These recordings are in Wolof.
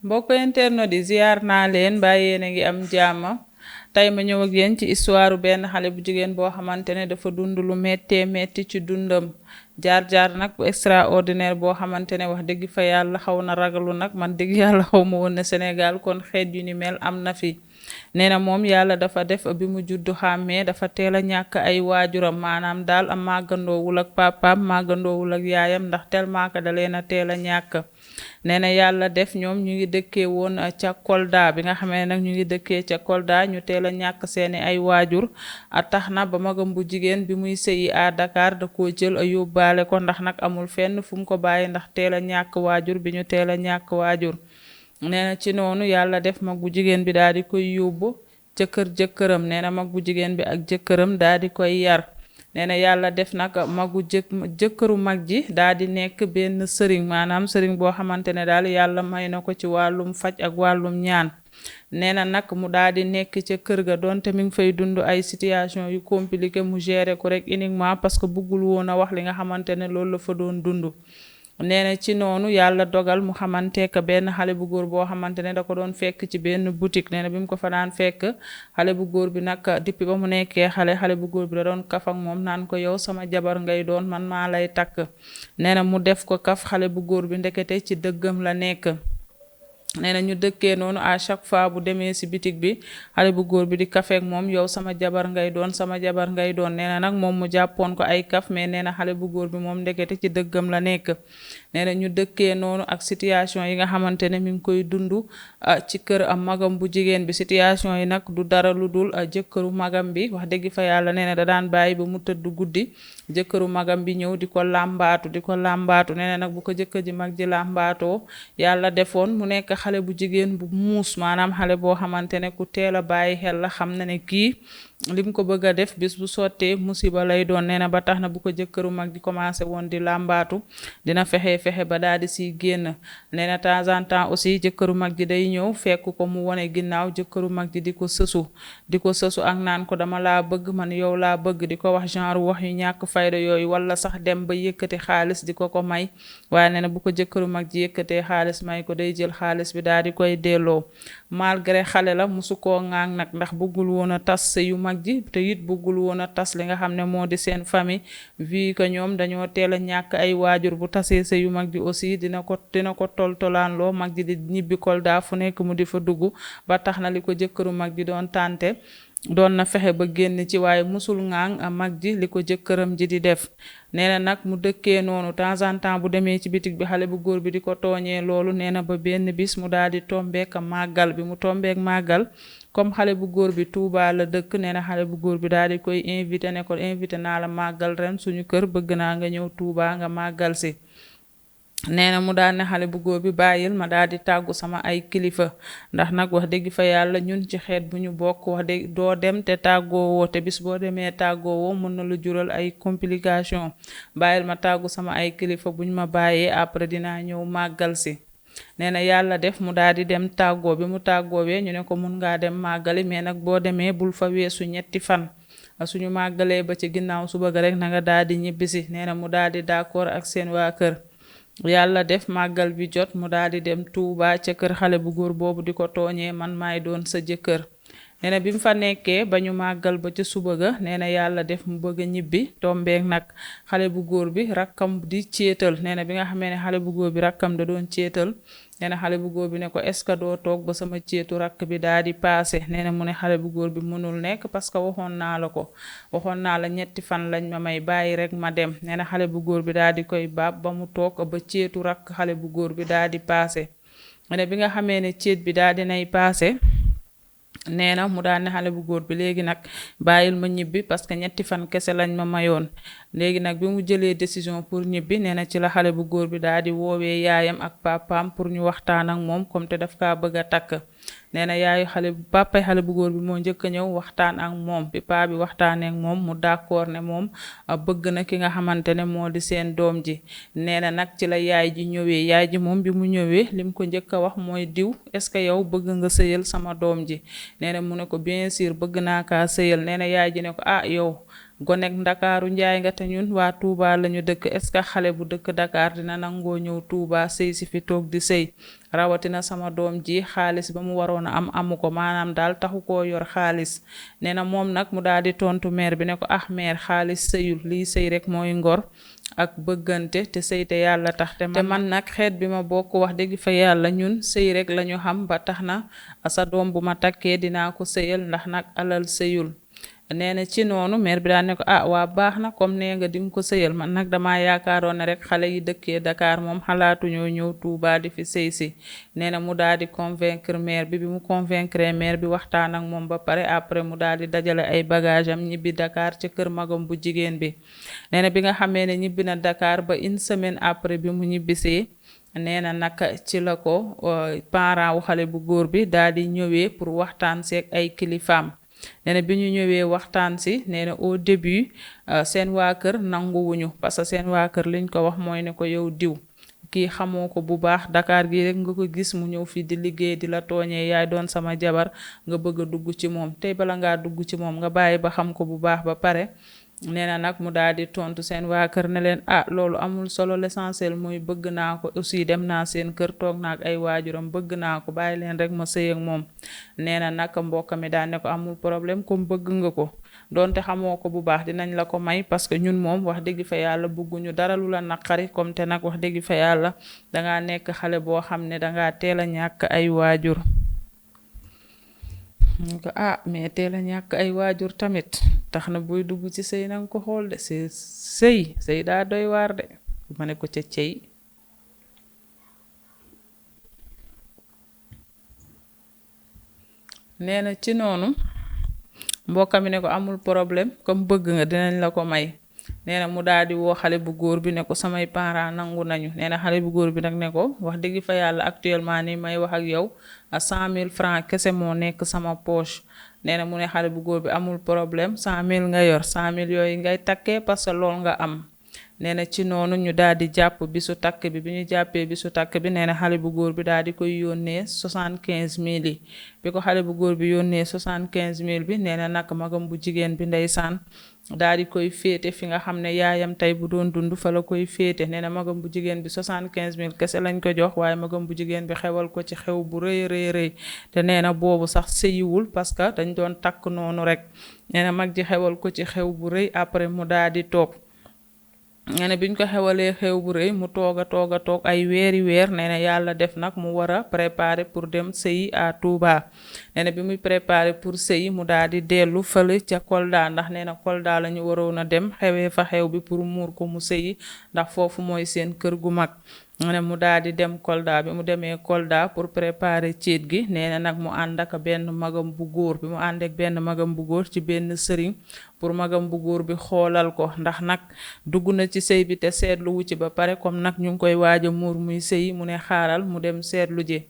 mbokk internet di ziar naa leen ba yéen a ngi am jàmm tey ma ñëw ak yéen ci histoire benn xale bu jigéen boo xamante ne dafa dund lu méttee métti ci dundam jaar-jaar nag bu extraordinaire boo xamante ne wax dëgg fa yàlla xaw na ragalu nag man dëgg yàlla xaw ma woon ne Sénégal kon xeet yu ni mel am na fi. nee na moom yàlla dafa def bi mu juddu xàmmee dafa teel a ñàkk ay waajuram maanaam daal am màggandoowul ak papaam màggandoowul ak yaayam ndax tellement que da leen a teel a ñàkk. nee na yàlla def ñoom ñu ngi dëkkee woon ca Kolda bi nga xamee nag ñu ngi dëkkee ca Kolda ñu teel a ñàkk seeni ay waajur a tax na ba magam bu jigéen bi muy sëyi à Dakar da koo jël a yóbbaale ko ndax nag amul fenn fu mu ko bàyyi ndax teel a ñàkk waajur bi ñu teel a ñàkk waajur. nee na ci noonu yàlla def mag bu jigéen bi daal di koy yóbbu ca kër jëkkëram nee na mag bu jigéen bi ak jëkkëram daal di koy yar. nee na yàlla def nag jëkkëru mag ji daal di nekk benn sëriñ maanaam sëriñ boo xamante ne daal yàlla may na ko ci wàllum faj ak wàllum ñaan. nee na nag mu daal di nekk ca kër ga doonte mi ngi fay dund ay situation yu compliqué mu gérer ko rek uniquement parce que bëggul woon a wax li nga xamante ne loolu la fa doon dund. nee na ci noonu yàlla dogal mu xamanteek benn xale bu góor boo xamante ne da ko doon fekk ci benn boutique nee na bi mu ko fa daan fekk xale bu góor bi nag depuis ba mu nekkee xale bu góor bi da doon kaf ak moom naan ko yow sama jabar ngay doon man maa lay takk. nee na mu def ko kaf xale bu góor bi ndekete ci dëggam la nekk. nee na ñu dëkkee noonu à chaque fois bu demee si bitig bi xale bu góor bi di kafeek moom yow sama jabar ngay doon sama jabar ngay doon nee na nag moom mu jàppoon ko ay kaf mais nee na xale bu góor bi moom ndekete ci dëggam la nekk. nee na ñu dëkkee noonu ak situation yi nga xamante ne mi ngi koy dund ci kër am magam bu jigéen bi situation yi nag du dara lu dul jëkkëru magam bi wax dëgg fa yàlla nee na da daan bàyyi ba mu tëdd guddi jëkkëru magam bi ñëw di ko làmbaatu nee na nag bu ko jëkkër ji mag ji làmbaatoo yàlla defoon mu nekk xale bu jigéen bu muus maanaam xale boo xamante ne ku teel a bàyyi xel la xam na ne kii lim ko bëgg a def bis bu sottee musiba lay doon nee na ba tax na bu ko jëkkëru mag di commencé woon di làmbaatu dina fexe ba daal di siy génn. nee na temps en temps aussi jëkkëru mag ji day ñëw fekk ko mu wone ginnaaw jëkkëru mag ji di ko sësu ak naan ko dama laa bëgg man yow laa bëgg di ko wax genre wax yu ñàkk fayda yooyu wala sax dem ba yëkkati xaalis di ko may waaye nee na bu ko jëkkëru mag ji yëkkatee xaalis may ko day jël xaalis bi daal di koy delloo. malgré xale la musu koo ŋaang nag ndax bëggul woon a tas yu mag ji te it bëggul woon a tas li nga xam ne moo di seen famille vu que ñoom dañoo teel a ñàkk ay waajur bu tasee sa yu mag ji aussi dina ko toltolaanloo mag ji di ñibbi Kolda fu nekk mu di fa dugg ba tax na li ko jëkkëru mag ji doon tànte doon na fexe ba génn ci waaye musul ŋaang a mag ji li ko jëkkëram ji di def. nee na nag mu dëkkee noonu temps en temps bu demee ci bitig bi xale bu góor bi di ko tooñee loolu nee na ba benn bis mu daal di tombeek màggal bi mu tombeek màggal comme xale bu góor bi Touba la dëkk nee na xale bu góor bi daal di koy invité ne ko invité naa la màggal ren suñu kër bëgg naa nga ñëw Touba nga màggal si. nee na mu daal ne xale bu góor bi bàyyil ma daal di tàggu sama ay kilifa ndax nag wax dëgg fa yàlla ñun ci xeet bu ñu bokk wax dëgg doo dem te tàggoowoo te bis boo demee tàggoowoo mën na lu jural ay complication bàyyil ma tàggu sama ay kilifa buñ ma bàyyee après dinaa ñëw màggal si. nee na yàlla def mu daal di dem tàggoo bi mu tàggoowee ñu ne ko mun ngaa dem màggali mais nag boo demee bul fa weesu 3 fan suñu màggalee ba ci ginnaaw suba ga rek na nga daal di ñibbisi nee na mu daal di d'accord ak seen waa kër. yàlla def màggal bi jot mu daal di dem Touba ca kër xale bu góor boobu di ko tooñee man maay doon sa jëkkër. nee na bi mu fa nekkee ba ñu màggal ba ca suba ga nee na yàlla def mu bëgg a ñibbi tombeek nag xale bu góor bi rakkam di céetal nee na bi nga xamee ne xale bu góor bi rakkam da doon céetal nee na xale bu góor bi ne ko est-ce que doo toog ba sama céetu rakk bi daal di paase nee na mu ne xale bu góor bi mënul nekk parce que waxoon naa la 3 fan lañ ma may bàyyi rek ma dem nee na xale bu góor bi daal di koy baab ba mu toog ba céetu rakk xale bu góor bi daal di paase. nee na bi nga xamee ne céet bi daal di nay paase. nee na mu daan ne xale bu góor bi léegi nag bàyyil ma ñibbi parce que 3 fan kese lañ ma mayoon léegi nag bi mu jëlee décision pour ñibbi nee na ci la xale bu góor bi daal di woowee yaayam ak papaam pour ñu waxtaan ak moom comme te daf kaa bëgg a takk. nee na yaayu papay xale bu góor bi moo njëkk a ñëw waxtaan ak moom bi paa bi waxtaanee ak moom mu d'accord ne moom bëgg na ki nga xamante ne moo di seen doom ji. nee na nag ci la yaay ji ñëwee yaay ji moom bi mu ñëwee lim ko njëkk a wax mooy diw est-ce que yow bëgg nga sëyal sama doom ji nee na mu ne ko bien sûr bëgg naa kaa sëyal nee na yaay ji ne ko ah yow gonek ndakaaru njaay nga te ñun waa Touba lañu dëkk est-ce que xale bu dëkk Dakar dina nangoo ñëw Touba sëy si fi toog di sëy rawatina sama doom ji xaalis ba mu waroon a am amu ko maanaam daal taxu koo yor xaalis nee na moom nag mu daal di tontu maire bi ne ko ah maire xaalis sëyul lii sëy rek mooy ngor ak bëggante te sëy te yàlla tax te man nag xeet bi ma bokk wax dëgg fa yàlla ñun sëy rek lañu xam ba tax na sa doom bu ma takkee dinaa ko sëyal ndax nag alal sëyul nee na ci noonu maire bi daan ne ko ah waa baax na comme nee nga di nga ko sëyal man nag dama yaakaaroon ne rek xale yi dëkkee Dakar moom xalaatuñoo ñëw Touba di fi sëy si nee na mu daal di convaincre maire bi mu convaincre maire bi waxtaan ak moom ba pare après mu daal di dajale ay bagage am ñibbi Dakar ci kër magam bu jigéen bi nee na bi nga xamee ne ñibbi na Dakar ba une semaine après bi mu ñibbisee nee na nag ci la ko parent wu xale bu góor bi daal di ñëwee pour waxtaan seeg ay kilifaam nee na bi ñu ñëwee waxtaan si nee na au début seen waa kër nanguwuñu parce que seen waa kër liñ ko wax mooy ne ko yow diw kii xamoo ko bu baax Dakar gi rek nga ko gis mu ñëw fii di liggéey di la tooñee yaay doon sama jabar nga bëgg a dugg ci moom tey bala ngaa dugg ci moom nga bàyyi ba xam ko bu baax ba pare nee na nag mu daal di tontu seen waa kër ne leen ah loolu amul solo l'essentiel mooy bëgg naa ko aussi dem naa seen kër toog naa ak ay waajuram bëgg naa ko bàyyi leen rek ma sëy ak moom nee na nag mbokk mi daan ne ko amul problème comme bëgg nga ko donte xamoo ko bu baax dinañ la ko may parce que ñun moom wax dëgg fa yàlla bëgguñu dara lu la naqari comme te nag wax dëgg fa yàlla dangaa nekk xale boo xam ne dangaa teel a ñàkk ay waajur ñu ko ah mais teel a ñàkk ay waajur tamit tax na buy dugg ci sëy nanga ko xool de sëy daa doy waar de ma ne ko ca cey nee na ci noonu mbokka mi ne ko amul problème comme bëgg nga dinañ la ko may nee na mu daal di woo xale bu góor bi ne ko samay parents nangu nañu nee na xale bu góor bi nag ne ko wax dëgg fa yàlla actuellement ni may wax ak yow à 100 000 francs kese moo nekk sama poche nee na mu ne xale bu góor bi amul problème 100 000 nga yor 100 000 yooyu ngay takkee parce que lool nga am nee na ci noonu ñu daal di jàpp bisu takk bi ñu jàppee bisu takk bi nee na xale bu góor bi daal di koy yónnee 75 000 yi bi ko xale bu góor bi yónnee 75 000 bi nee na nag magam bu jigéen bi ndeysaan daal di koy féete fi nga xam ne yaayam tey bu doon dund fa la koy féete nee na magam bu jigéen bi 75 000 kese lañ ko jox waaye magam bu jigéen bi xewal ko ci xew bu rëy rëy te nee na boobu sax sëyiwul parce que dañ doon takk noonu rek nee na mag ji xewal ko ci xew bu rëy après mu daal di toog nee na biñ ko xewalee xew bu rëy mu toog ay weeri weer nee na yàlla def nag mu war a préparer pour dem sëyi à Touba nee na bi muy préparer pour sëyi mu daal di dellu fële ca Kolda ndax nee na Kolda la ñu waroon a dem xewee fa xew bi pour muur ko mu sëyi ndax foofu mooy seen kër gu mag ne mu daal di dem Kolda bi mu demee Kolda pour préparer céet gi nee na nag mu ànd ak benn magam bu góor bi mu ànd ak benn magam bu góor ci benn sëriñ pour magam bu góor bi xoolal ko ndax nag dugg na ci sëy bi te seetlu wu ci ba pare comme nag ñu ngi koy waaj a muur muy sëyi mu ne xaaral mu dem seetlu ji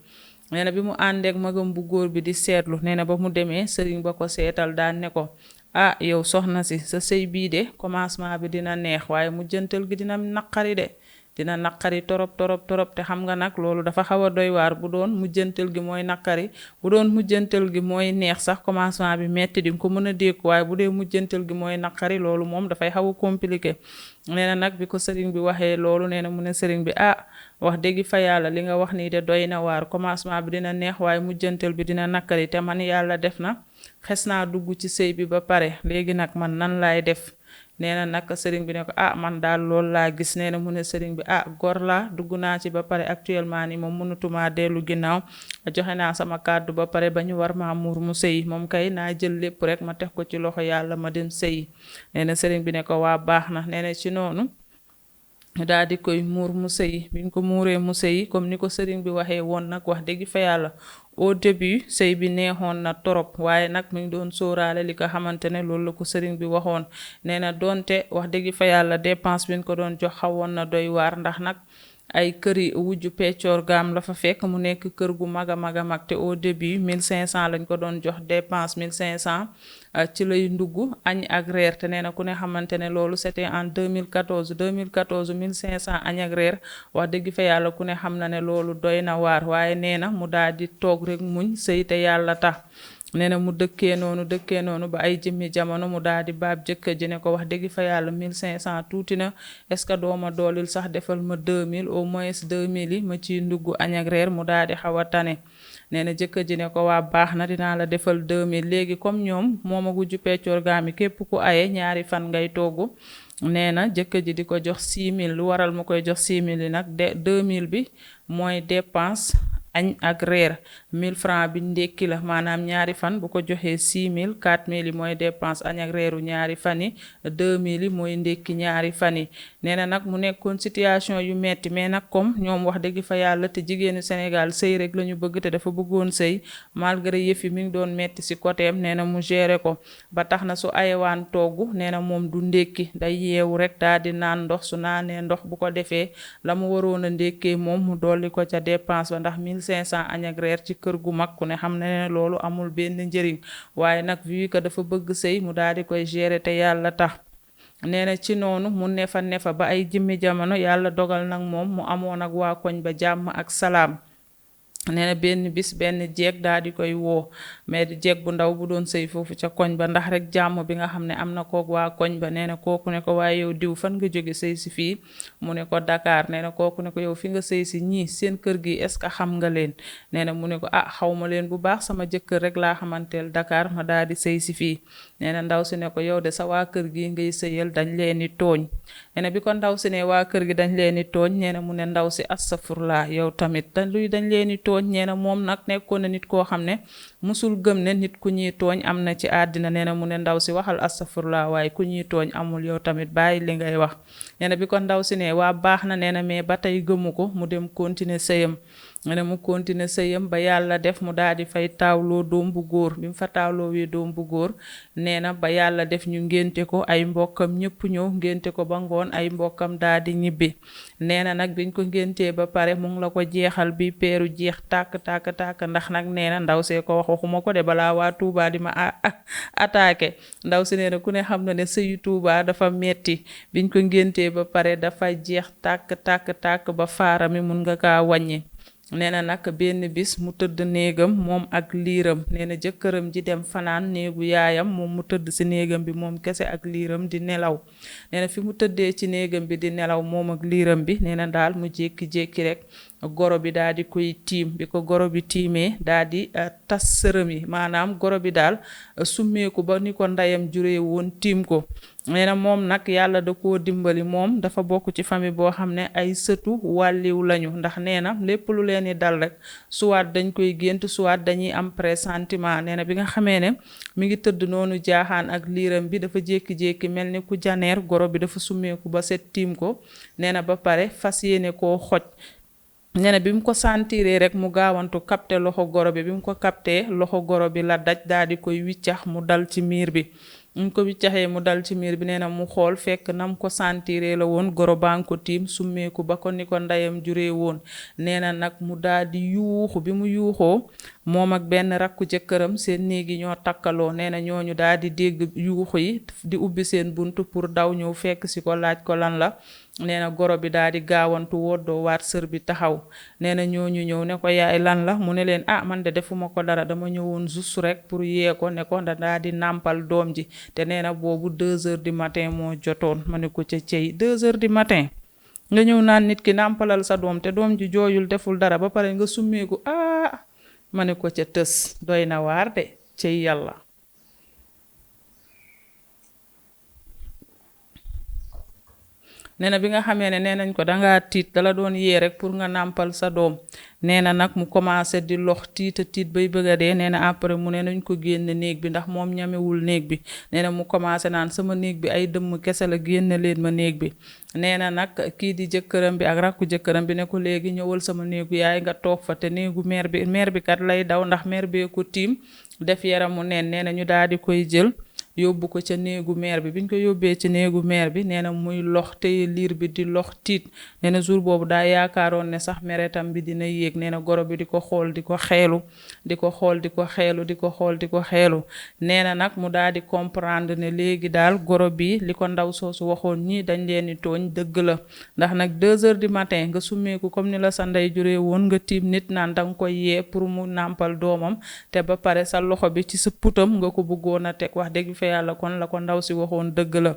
nee na bi mu àndeek magam bu góor bi di seetlu nee na ba mu demee sëriñ ba ko seetal daan ne ko ah yow soxna si sa sëy bii de commencement bi dina neex waaye mujjantal gi dina naqari de dina naqari torop te xam nga nag loolu dafa xaw a doy waar bu doon mujjantal gi mooy naqari bu doon mujjantal gi mooy neex sax commencement bi metti di nga ko mën a dékku waaye bu dee mujjantal gi mooy naqari loolu moom dafay xaw a compliqué nee na nag bi ko sëriñ bi waxee loolu nee na mu ne sëriñ bi ah wax dëgg fa yàlla li nga wax nii de doy na waar commencement bi dina neex waaye mujjantal bi dina naqari te man yàlla def na xes naa dugg ci sëy bi ba pare léegi nag man nan laay def nee na nag sëriñ bi ne ko ah man daal loolu laa gis nee na mu ne sëriñ bi ah gor laa dugg naa ci ba pare actuellement ni moom mënatumaa dellu ginnaaw joxe naa sama kàddu ba pare ba ñu war maa muur mu sëyi moom kay naa jël lépp rek ma teg ko ci loxo yàlla ma dem sëyi nee na sëriñ bi ne ko waa baax na nee na ci noonu daal di koy muur mu sëyi biñ ko muuree mu sëyi comme ni ko sëriñ bi waxee woon nag wax dëgg fa yàlla au début sëy bi neexoon na torop waaye nag mi ngi doon sóoraale li ko xamante ne loolu la ko sëriñ bi waxoon nee na doonte wax dëgg fa yàlla dépense bi ñu ko doon jox xawoon na doy waar ndax nag ay këri wujju peccoor gaam la fa fekk mu nekk kër gu mag a mag te au début 1500 lañ ko doon jox dépense 1500 ci lay ndugg añ ak reer te nee na ku ne xamante ne loolu c'était en 2014 1500 añ ak reer wax dëgg fa yàlla ku ne xam na ne loolu doy na waar waaye nee na mu daal di toog rek muñ sëy te yàlla tax nee na mu dëkkee noonu ba ay jëmmi jamono mu daal di baab jëkkër ji ne ko wax dëgg fa yàlla 1500 tuuti na est-ce que dooma doolil sax defal ma 2000 au moins 2000 yi ma ciy ndugg añ ak reer mu daal di xaw a tane nee na jëkkër ji ne ko waa baax na dinaa la defal 2000 léegi comme ñoom moom a gujju peccoor gaa mi képp ku aye ñaari fan ngay togg nee na jëkkër ji di ko jox 6000 lu waral mu koy jox 6000 yi nag 2000 bi mooy dépense añ ak reer 1000 francs bi ndékki la maanaam ñaari fan bu ko joxee 6000 4000 yi mooy dépense añ ak reeru ñaari fan yi 2000 yi mooy ndékki ñaari fan yi nee na nag mu nekkoon situation yu metti mais nag comme ñoom wax dëgg fa yàlla te jigéenu Sénégal sëy rek la ñu bëgg te dafa bëggoon sëy malgré yëf yi mi ngi doon metti ci côté am nee na mu gérer ko ba tax na su ayewaan togg nee na moom du ndékki day yeewu rek daal di naan ndox su naanee ndox bu ko defee la mu waroon a ndékkee moom mu dolli ko ca dépense ba ndax 1500 añ ak reer ci kër gu mag ku ne xam ne loolu amul benn njëriñ waaye nag vu que dafa bëgg sëy mu daal di koy gérer te yàlla tax nee na ci noonu mu nefa ba ay jëmmi jamono yàlla dogal nag moom mu amoon ak waa koñ ba jàmm ak salaam nee na benn bis benn jeeg daal di koy woo mais jeeg bu ndaw bu doon sëy foofu ca koñ ba ndax rek jàmm bi nga xam ne am na kook waa koñ ba nee na kooku ne ko waaye yow diw fan nga jóge sëy si fii mu ne ko Dakar nee na kooku ne ko yow fi nga sëy si ñii seen kër gi est-ce que xam nga leen nee na mu ne ko ah xaw ma leen bu baax sama jëkkër rek laa xamanteel Dakar ma daal di sëy si fii nee na ndaw si ne ko yow de sa waa kër gi ngay sëyal dañ leen di tooñ nee na bi ko ndaw si ne waa kër gi dañ leen di tooñ nee na mu ne ndaw si astafurlaa yow tamit dañ leen di tooñ nee na moom nag nekkoon na nit koo xam ne musul gëm ne nit ku ñuy tooñ am na ci àddina nee na mu ne ndaw si waxal astafurlaa waaye ku ñuy tooñ amul yow tamit bàyyi li ngay wax nee na bi ko ndaw si ne waa baax na nee na mais ba tey gëmu ko mu dem continuer sëyam nee na mu continuer sëyam ba yàlla def mu daal di fay taawloo doom bu góor bi mu fa taawloo wi doom bu góor nee na ba yàlla def ñu ngénte ko ay mbokkam ñëpp ñëw ngénte ko ba ngoon ay mbokkam daal di ñibbi nee na nag biñ ko ngéntee ba pare mu ngi la ko jeexal bi peeru jeex tàkk ndax nag nee na ndaw see ko wax waxuma ko de balaa waa Touba di ma attaqué ndaw si nee na ku ne xam na ne sëyu Touba dafa metti biñ ko ngéntee ba pare dafa jeex tàkk ba faara mi mun nga kaa wàññi nee na nag benn bis mu tëdd néegam moom ak liiram nee na jëkkëram ji dem fanaan néegu yaayam moom mu tëdd ci néegam bi moom kese ak liiram di nelaw nee na fi mu tëddee ci néegam bi di nelaw moom ak liiram bi nee na daal mu jékki-jékki rek goro bi daal di koy tiim bi ko goro bi tiimee daal di tas sërëm yi maanaam goro bi daal summeeku ba ni ko ndeyam juree woon tiim ko nee na moom nag yàlla da koo dimbali moom dafa bokk ci famille boo xam ne ay sëtu wàlliw lañu ndax nee na lépp lu leen di dal rek suwaat dañ koy gént suwaat dañuy am pressentiment nee na bi nga xamee ne mi ngi tëdd noonu jaaxaan ak liiram bi dafa jékki-jékki mel ni ku janeer goro bi dafa summeeku ba set tiim ko nee na ba pare fas yéene koo xoj nee na bi mu ko sentiree rek mu gaawantu capté loxo goro bi mu ko capté loxo goro bi la daj daal di koy wiccax mu dal ci miir bi mu ko wiccaxee mu dal ci miir bi nee na mu xool fekk nam ko sentiree la woon goro baan ko tiim summeeku ba ko ni ko ndeyam juree woon nee na nag mu daal di yuuxu bi mu yuuxoo moom ak benn rakku jëkkëram seen néegi ñoo takkaloo nee na ñooñu daal di dégg yuuxu yi di ubbi seen buntu pour daw ñëw fekk si ko laaj ko lan la nee na goro bi daal di gaawantu woddoo waat sër bi taxaw nee na ñooñu ñëw ne ko yaay lan la mu ne leen ah man de defuma ko dara dama ñëwoon juste rek pour yee ko ne ko daal di nàmpal doom ji te nee na boobu 2 heures du matin moo jotoon ma ne ko ca cey 2 heures du matin nga ñëw naan nit ki nàmpalal sa doom te doom ji jooyul deful dara ba pare nga summeeku ma ne ko ca tës doy na waar de cey yàlla nee na bi nga xamee ne nee nañ ko dangaa tiit dala doon yee rek pour nga nàmpal sa doom nee na nag mu commencé di lox tiita tiit bay bëgg a dee nee na après mu ne nañ ko génn néeg bi ndax moom ñamewul néeg bi nee na mu commencé naan sama néeg bi ay dëmm kese la génn leen ma néeg bi nee na nag kii di jëkkëram bi ak rakku jëkkëram bi ne ko léegi ñëwal sama néegu yaay nga toog fa te néegu meer bi kat lay daw ndax meer bee ko tiim def yaramu neen nee na ñu daal di koy jël yóbbu ko ca néegu meer bi biñ ko yóbbee ci néegu meer bi nee na muy lox téye liir bi di lox tiit nee na jour boobu daa yaakaaroon ne sax meretam bi dina yéeg nee na goro bi di ko xool di ko xeelu di ko xool di ko xeelu di ko xool di ko xeelu nee na nag mu daal di comprendre ne léegi daal goro bi li ko ndaw soosu waxoon ñii dañ leen di tooñ dëgg la ndax nag 2 heures du matin nga summeeku comme ni la sa ndey juree woon nga tiim nit naan danga koy yee pour mu nàmpal doomam te ba pare sa loxo bi ci sa putam nga ko bëggoon a teg wax dëgg fa yàlla kon la ko ndaw si waxoon dëgg la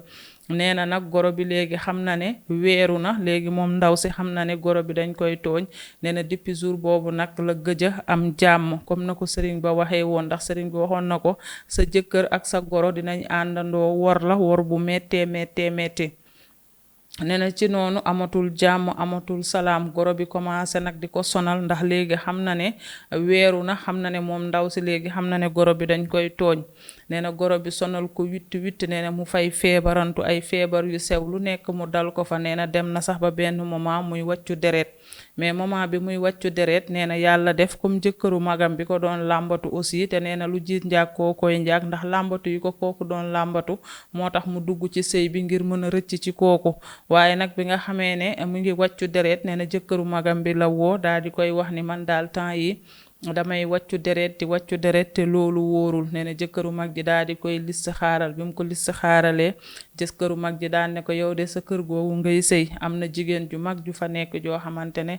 nee na nag goro bi léegi xam na ne weeru na léegi moom ndaw si xam na ne goro bi dañ koy tooñ nee na depuis jour boobu nag la gëj a am jàmm comme na ko sëriñ ba waxee woon ndax sëriñ bi waxoon na ko sa jëkkër ak sa goro dinañ àndandoo wor la wor bu méttee méttee métti nee na ci noonu amatul jàmm amatul salaam goro bi commencé nag di ko sonal ndax léegi xam na ne weeru na xam na ne moom ndaw si léegi xam na ne goro bi dañ koy tooñ nee na goro bi sonal ko witt nee na mu fay feebarantu ay feebar yu sew lu nekk mu dal ko fa nee na dem na sax ba benn moment muy wàccu deret mais moment bi muy wàccu deret nee na yàlla def comme jëkkëru magam bi ko doon làmbatu aussi te nee na lu jiit njaag koo koy njaag ndax làmbatu yi ko kooku doon làmbatu moo tax mu dugg ci sëy bi ngir mën a rëcc ci kooku waaye nag bi nga xamee ne mu ngi wàccu deret nee na jëkkëru magam bi la woo daal di koy wax ni man daal temps yi damay wàccu deret te loolu wóorul nee na jëkkëru mag ji daal di koy listixaaral bi mu ko listixaaralee jëkkëru mag ji daal ne ko yow de sa kër googu ngay sëy am na jigéen ju mag ju fa nekk joo xamante ne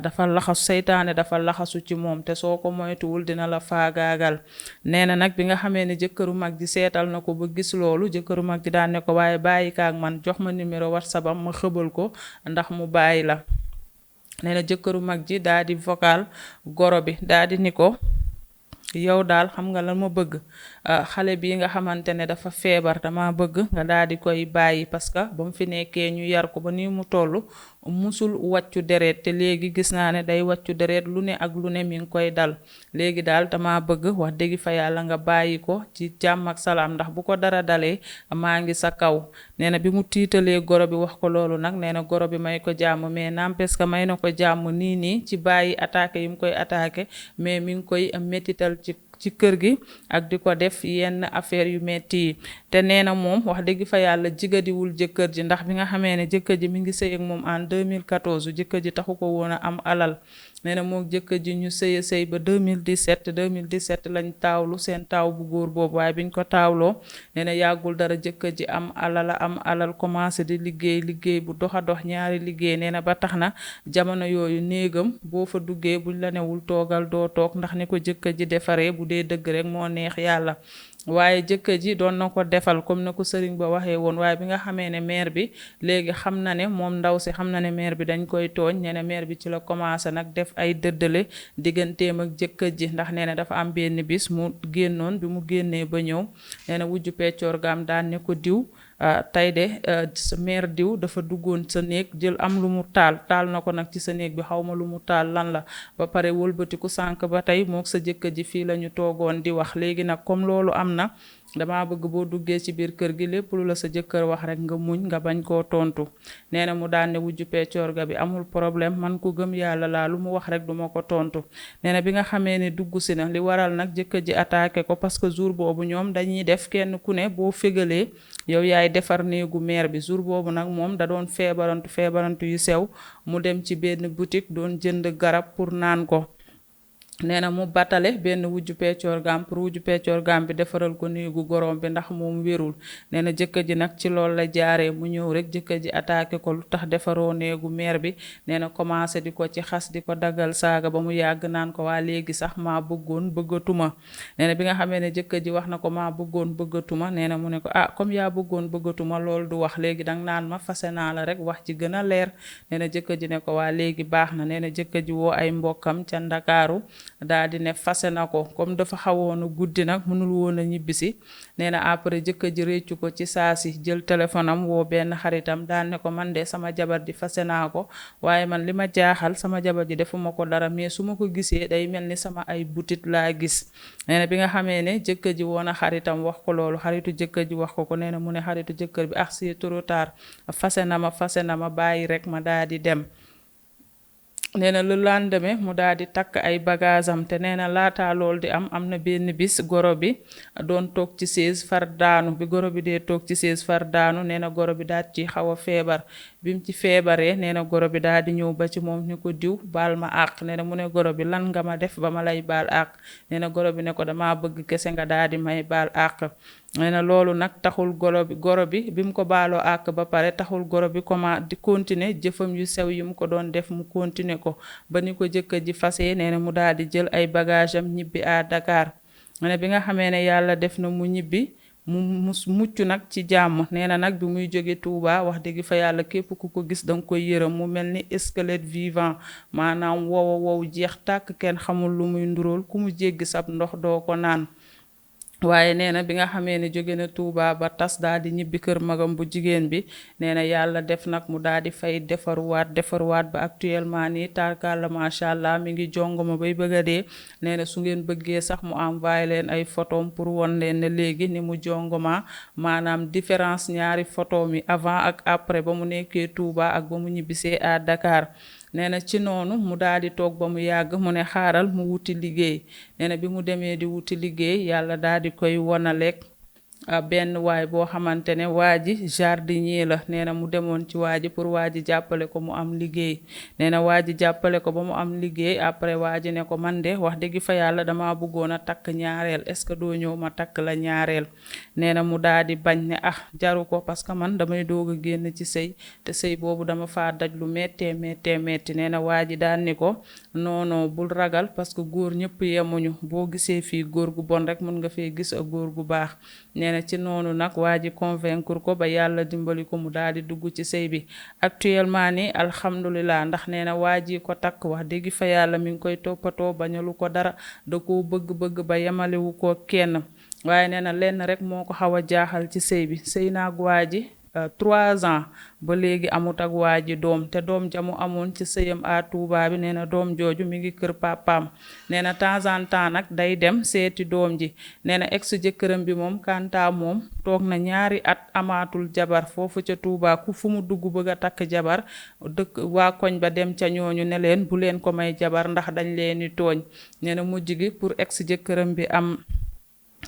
dafa laxasu seytaane dafa laxasu ci moom te soo ko moytuwul dina la faagaagal nee na nag bi nga xamee ne jëkkëru mag ji seetal na ko ba gis loolu jëkkëru mag ji daal ne ko waaye bàyyi kaak man jox ma numéro WhatsApp am ma xëbal ko ndax mu bàyyi la nee na jëkkëru mag ji daa di vocal goro bi daa di ni ko yow daal xam nga lan ma bëgg xale bii nga xamante ne dafa feebar dama bëgg nga daal di koy bàyyi parce que ba mu fi nekkee ñu yar ko ba ni mu toll musul wàccu deret te léegi gis naa ne day wàccu deret lu ne ak lu ne mi ngi koy dal léegi daal dama bëgg wax dëgg fa yàlla nga bàyyi ko ci jàmm ak salaam ndax bu ko dara dalee maa ngi sa kaw nee na bi mu tiitalee goro bi wax ko loolu nag nee na goro bi may ko jàmm mais n'empêche que may na ko jàmm nii ci bàyyi attaqué yi mu koy attaqué mais mi ngi koy métital ci kër gi ak di ko def yenn affaire yu metti yi te nee na moom wax dëgg fa yàlla jigadiwul jëkkër ji ndax bi nga xamee ne jëkkër ji mi ngi sëy ak moom en 2014 jëkkër ji taxu ko woon a am alal nee na moom jëkkër ji ñu sëy ba 2017 lañ taawlu seen taaw bu góor boobu waaye biñ ko taawloo nee na yàggul dara jëkkër ji am alal commencé di liggéey bu dox a dox ñaari liggéey nee na ba tax na jamono yooyu néegam boo fa duggee buñ la newul toogal doo toog ndax ni ko jëkkër ji defaree bu dee dëgg rek moo neex yàlla waaye jëkkër ji doon na ko defal comme na ko sëriñ ba waxee woon waaye bi nga xamee ne mère bi léegi xam na ne moom ndaw si xam na ne mère bi dañ koy tooñ nee na mère bi ci la commencé nag def ay dëddale digganteem ak jëkkër ji ndax nee na dafa am benn bis mu génnoon bi mu génnee ba ñëw nee na wujju peccoor gaam daan ne ko diw tey de sa mère diw dafa duggoon sa néeg jël am lu mu taal na ko nag ci sa néeg bi xaw ma lu mu taal lan la ba pare wëlbatiku sànq ba tey mook sa jëkkër ji fii la ñu toogoon di wax léegi nag comme loolu am na dama bëgg boo duggee ci biir kër gi lépp lu la sa jëkkër wax rek nga muñ nga bañ koo tontu nee na mu daan ne wujju peccoor ga bi amul problème man ku gëm yàlla laa lu mu wax rek duma ko tontu nee na bi nga xamee ne dugg si na li waral nag jëkkër ji attaqué ko parce que jour boobu ñoom dañuy def kenn ku ne boo fégalee yow yaay defar néegu mère bi jour boobu nag moom da doon feebarantu yu sew mu dem ci benn boutique doon jënd garab pour naan ko nee na mu batale benn wujju peccoor gam pour wujju peccoor gam bi defaral ko néegu gorom bi ndax moom wérul nee na jëkkër ji nag ci loolu la jaaree mu ñëw rek jëkkër ji attaqué ko lu tax defaroo néegu mère bi nee na commencé di ko ci xas di ko dagal saaga ba mu yàgg naan ko waa léegi sax maa bëggoon bëggatuma nee na bi nga xamee ne jëkkër ji wax na ko maa bëggoon bëggatuma nee na mu ne ko comme yaa bëggoon bëggatuma loolu du wax léegi danga naan ma fase naa la rek wax ci gën a leer nee na jëkkër ji ne ko waa léegi baax na nee na jëkkër ji woo ay mbokkam ca Ndakaaru daa di ne fase na ko comme dafa xawoon a guddi nag mënul woon a ñibbisi nee na après jëkkër ji réccu ko ci saa si jël téléphone am woo benn xaritam daal ne ko man de sama jabar ji fase naa ko waaye man li ma jaaxal sama jabar ji defuma ko dara mais su ma ko gisee day mel ni sama ay butit laa gis nee na bi nga xamee ne jëkkër ji woon a xaritam wax ko loolu xaritu jëkkër ji wax ko nee na mu ne xaritu jëkkër bi c'est trop tard fase na ma bàyyi rek ma daa di dem nee na le lendemain mu daal di takk ay bagaasam te nee na laataa lool di am na benn bis goro bi doon toog ci chaise far daanu bi goro bi dee toog ci chaise far daanu nee na goro bi daal ci xaw a feebar bi mu ci feebaree nee na goro bi daal di ñëw ba ci moom ni ko diw baal ma àq nee na mu ne goro bi lan nga ma def ba ma lay baal àq nee na goro bi ne ko dama bëgg kese nga daal di may baal àq nee na loolu nag taxul goro bi mu ko baaloo àq ba pare taxul goro bi di continuer jëfam yu sew yi mu ko doon def mu continuer ko ba ni ko jëkkër ji fasee nee na mu daal di jël ay bagage am ñibbi à Dakar nee na bi nga xamee ne yàlla def na mu ñibbi mu mucc nag ci jàmm nee na nag bi muy jóge Touba wax dëgg fa yàlla képp ku ko gis danga koy yërëm mu mel ni squelette vivant maanaam wow jeex tàkk kenn xamul lu muy ndurool ku mu jéggi sab ndox doo ko naan waaye nee na bi nga xamee ne jóge na Touba ba tas daal di ñibbi kër magam bu jigéen bi nee na yàlla def nag mu daal di fay defaruwaat ba actuellement nii tarkalla macha allah mi ngi jongoma bay bëgg a dee nee na su ngeen bëggee sax mu envoyé leen ay photom pour won leen ne léegi ni mu jongoma maanaam différence ñaari photo mi avant ak après ba mu nekkee Touba ak ba mu ñibbisee à Dakar nee na ci noonu mu daal di toog ba mu yàgg mu ne xaaral mu wuti liggéey nee na bi mu demee di wuti liggéey yàlla daal di koy wonaleeg benn waay boo xamante ne waa ji jardinier la nee na mu demoon ci waa ji pour waa ji jàppale ko mu am liggéey nee na waa ji jàppale ko ba mu am liggéey après waa ji ne ko man de wax dëgg fa yàlla dama bëggoon a takk ñaareel est-ce que doo ñëw ma takk la ñaareel nee na mu daal di bañ ne jaru ko parce que man damay doog a génn ci sëy te sëy boobu dama faa daj lu méttee metti nee na waa ji daal ni ko non bul ragal parce que góor ñëpp yemuñu boo gisee fii góor gu bon rek mën nga fee gis a góor gu baax nee na ci noonu nag waa ji convaincre ko ba yàlla dimbali ko mu daal di dugg ci sëy bi actuellement ni alhamdulilah ndax nee na waa ji ko takk wax dëgg fa yàlla mi ngi koy toppatoo bañalu ko dara da koo bëgg ba yemalewu ko kenn waaye nee na lenn rek moo ko xaw a jaaxal ci sëy bi sëy naag waa ji 3 ans ba léegi amut ak waa ji doom te doom jamu amoon ci sëyam à Touba bi nee na doom jooju mi ngi kër papaam nee na temps en temps nag day dem seeti doom ji nee na ex jëkkëram bi moom kanta moom toog na ñaari at amaatul jabar foofu ca Touba ku fu mu dugg bëgg a takk jabar dëkk waa koñ ba dem ca ñooñu ne leen bu leen ko may jabar ndax dañ leen di tooñ nee na mujj gi pour ex jëkkëram bi am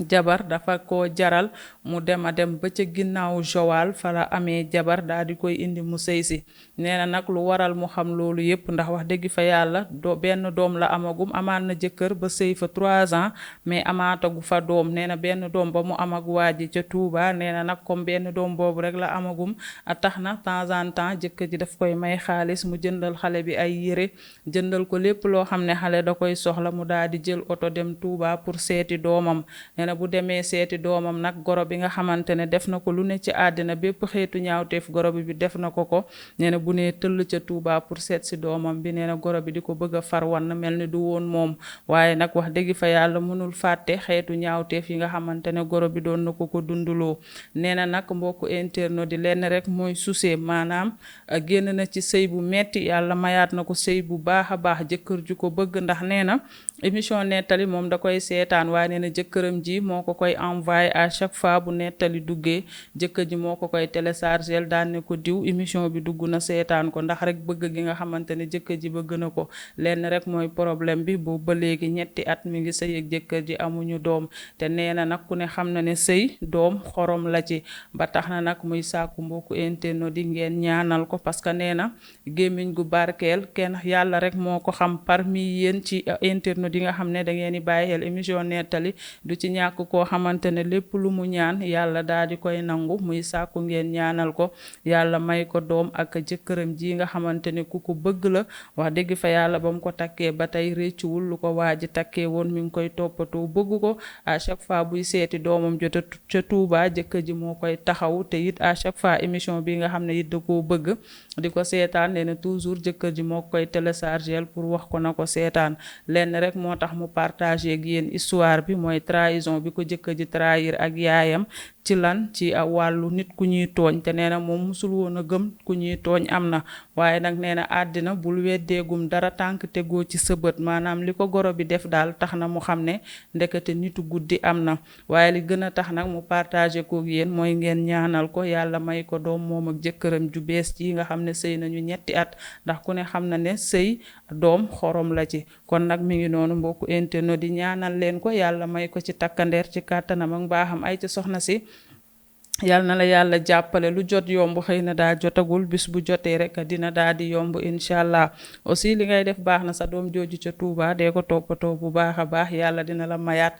jabar dafa ko jaral mu dem a dem ba ca ginnaaw Joal fa la amee jabar daal di koy indi mu sëy si nee na nag lu waral mu xam loolu yépp ndax wax dëgg fa yàlla benn doom la amagum amaan na jëkkër ba sëy fa 3 ans mais amaatagu fa doom nee na benn doom ba mu am ak waa ji ca Touba nee na nag comme benn doom boobu rek la amagum a tax na temps en temps jëkkër ji daf koy may xaalis mu jëndal xale bi ay yére jëndal ko lépp loo xam ne xale da koy soxla mu daal di jël oto dem Touba pour seeti doomam nee na bu demee seeti doomam nag goro bi nga xamante ne def na ko lu ne ci àddina bépp xeetu ñaawteef goro bi def na ko nee na bu nee tëll ca Touba pour seet si doomam bi nee na goro bi di ko bëgg a far wan mel ni du woon moom waaye nag wax dëgg fa yàlla mënul fàtte xeetu ñaawteef yi nga xamante ne goro bi doon na ko dunduloo nee na nag mbokku internet di lenn rek mooy susee maanaam génn na ci sëy bu metti yàlla mayaat na ko sëy bu baax a baax jëkkër ju ko bëgg ndax nee na émission nettali moom da koy seetaan waaye nee na jëkkëram ji moo ko koy envoyé à chaque fois bu nettali duggee jëkkër ji moo ko koy téléchargel daan ne ko diw émission bi dugg na seetaan ko ndax rek bëgg gi nga xamante ne jëkkër ji bëgg na ko lenn rek mooy problème bi boobu ba léegi ñetti at mi ngi sëy ak jëkkër ji amuñu doom te nee na nag ku ne xam na ne sëy doom xorom la ci ba tax na nag muy sàkku mbokku internet di ngeen ñaanal ko parce que nee na gémmiñ gu barkeel kenn yàlla rek moo ko xam parmi yéen ci internet yi nga xam ne da ngeen di bàyyi xel émission nettali du ci ñàkk koo xamante ne lépp lu mu ñaan yàlla daal di koy nangu muy sàkku ngeen ñaanal ko yàlla may ko doom ak jëkkëram ji nga xamante ne ku ko bëgg la wax dëgg fa yàlla ba mu ko takkee ba tey réccuwul lu ko waa ji takkee woon mi ngi koy toppatoo bëgg ko à chaque fois buy seeti doomam jota ca Touba jëkkër ji moo koy taxaw te it à chaque fois émission bi nga xam ne it da koo bëgg di ko seetaan nee na toujours jëkkër ji moo koy téléchargel pour wax ko na ko seetaan lenn rek moo tax mu partagé ak yéen histoire bi mooy trahison bi ko jëkkër ji trahir ak yaayam ci lan ci wàllu nit ku ñuy tooñ te nee na moom musul woon a gëm ku ñuy tooñ am na waaye nag nee na àddina bul weddeegum dara tànk tegoo ci sa bët maanaam li ko goro bi def daal tax na mu xam ne ndekete nitu guddi am na waaye li gën a tax nag mu partagé koog yéen mooy ngeen ñaanal ko yàlla may ko doom moom ak jëkkëram ju bees ji nga xam ne sëy nañu ñetti at ndax ku ne xam na ne sëy doom xorom la ci kon nag mi ngi noonu mbokku internet di ñaanal leen ko yàlla may ko ci takkandeer ci kàttanam ak mbaaxam ay ci soxna si yàlla na la yàlla jàppale lu jot yomb xëy na daa jotagul bis bu jotee rek dina daa di yomb incha allah aussi li ngay def baax na sa doom jooju ca Touba dee ko toppatoo bu baax a baax yàlla dina la mayaat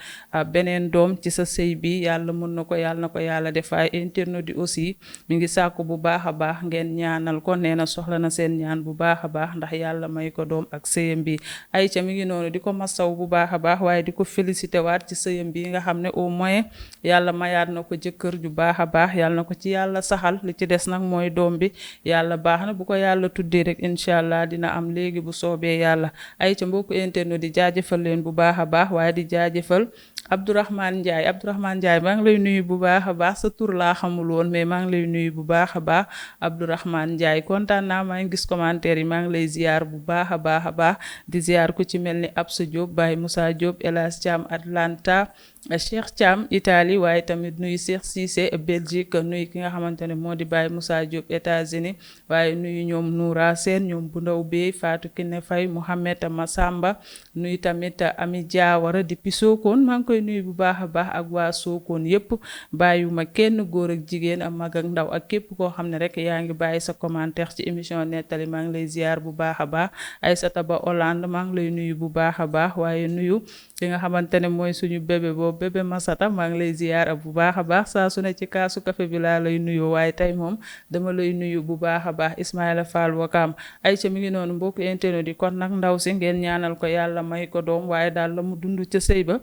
beneen doom ci sa sëy bi yàlla mun na ko yàlla def ay internet di aussi mi ngi sàkku bu baax a baax ngeen ñaanal ko nee na soxla na seen ñaan bu baax a baax ndax yàlla may ko doom ak sëyam bi ay ca mi ngi noonu di ko masaw bu baax a baax waaye di ko félicité waat ci sëyam bi nga xam ne au moins yàlla mayaat na ko jëkkër ju baax a baax yàlla na ko ci yàlla saxal li ci des nag mooy doom bi yàlla baax na bu ko yàlla tuddee rek incha allah dina am léegi bu soobee yàlla ay ca mbokku internet di jaajëfal leen bu baax a baax waaye di jaajëfal Abdourahmane Ndiaye maa ngi lay nuyu bu baax a baax sa tur laa xamul woon mais maa ngi lay nuyu bu baax a baax Abdourahmane Ndiaye kontaan naa maa ngi gis commentaire yi maa ngi lay ziar bu baax a baax di ziar ku ci mel ni Absa Diop Baye Moussa Diop Elas Thiam Atlanta Cheikh Thiam Italie waaye tamit nuyu Cheikh Cissé Belgique nuyu ki nga xamante ne moo di Baye Moussa Diop États-Unis waaye nuyu ñoom Noura Sène ñoom bu ndaw bey Fatou Kiné Faye Mouhamed Massamba nuyu tamit Ami Diawara depuis Sokone maa ngi koy nuyu bu baax a baax ak waa Sokone yépp bàyyiwuma kenn góor ak jigéen ak mag ak ndaw ak képp koo xam ne rek yaa ngi bàyyi sa commentaire ci émission nettali maa ngi lay ziar bu baax a baax Aïssata Ba Hollande maa ngi lay nuyu bu baax a baax waaye nuyu ki nga xamante ne mooy suñu bébé Masata maa ngi lay ziar bu baax a baax saa su ne ci kaasu café bi laa lay nuyu waaye tey moom dama lay nuyu bu baax a baax Ismaïla Fall Wakam Aïcha mi ngi noonu mbokk internet yi kon nag ndaw si ngeen ñaanal ko yàlla may ko doom waaye daal la mu dund ca sëy ba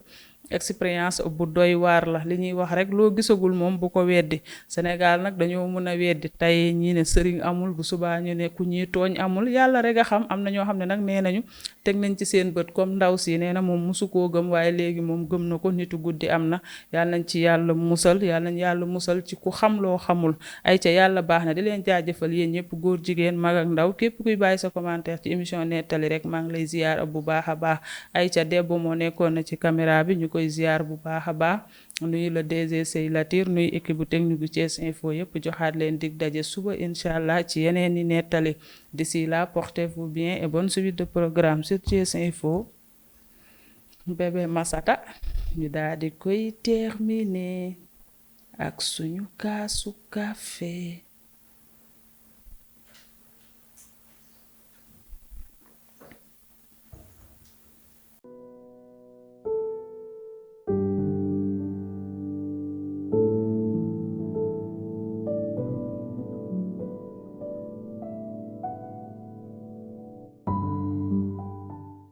expérience bu doy waar la li ñuy wax rek loo gisagul moom bu ko weddi Sénégal nag dañoo mën a weddi tey ñii ne sëriñ amul bu subaa ñu ne ku ñuy tooñ amul yàlla rek a xam am na ñoo xam ne nag nee nañu teg nañ ci seen bët comme ndaw si nee na moom musu koo gëm waaye léegi moom gëm na ko nitu guddi am na yàlla nañ ci yàlla musal yàlla nañ yàlla musal ci ku xam loo xamul ay ca yàlla baax na di leen jaajëfal yéen ñëpp góor jigéen mag ak ndaw képp kuy bàyyi sa commentaire ci émission nettali rek maa ngi lay ziar bu baax a baax ay ca debbo moo nekkoon na ci caméra bi ñu koy ziar bu baax a baax nuyu la DG Sey Latir nuyu équipe bu technique bu Thiès Info yëpp joxaat leen dig daje suba incha allah ci yeneen i nettali d'ici là portez-vous bien et bonne suite de programme sur Thiès Info bébé Masata ñu daal di koy terminer ak suñu kaasu café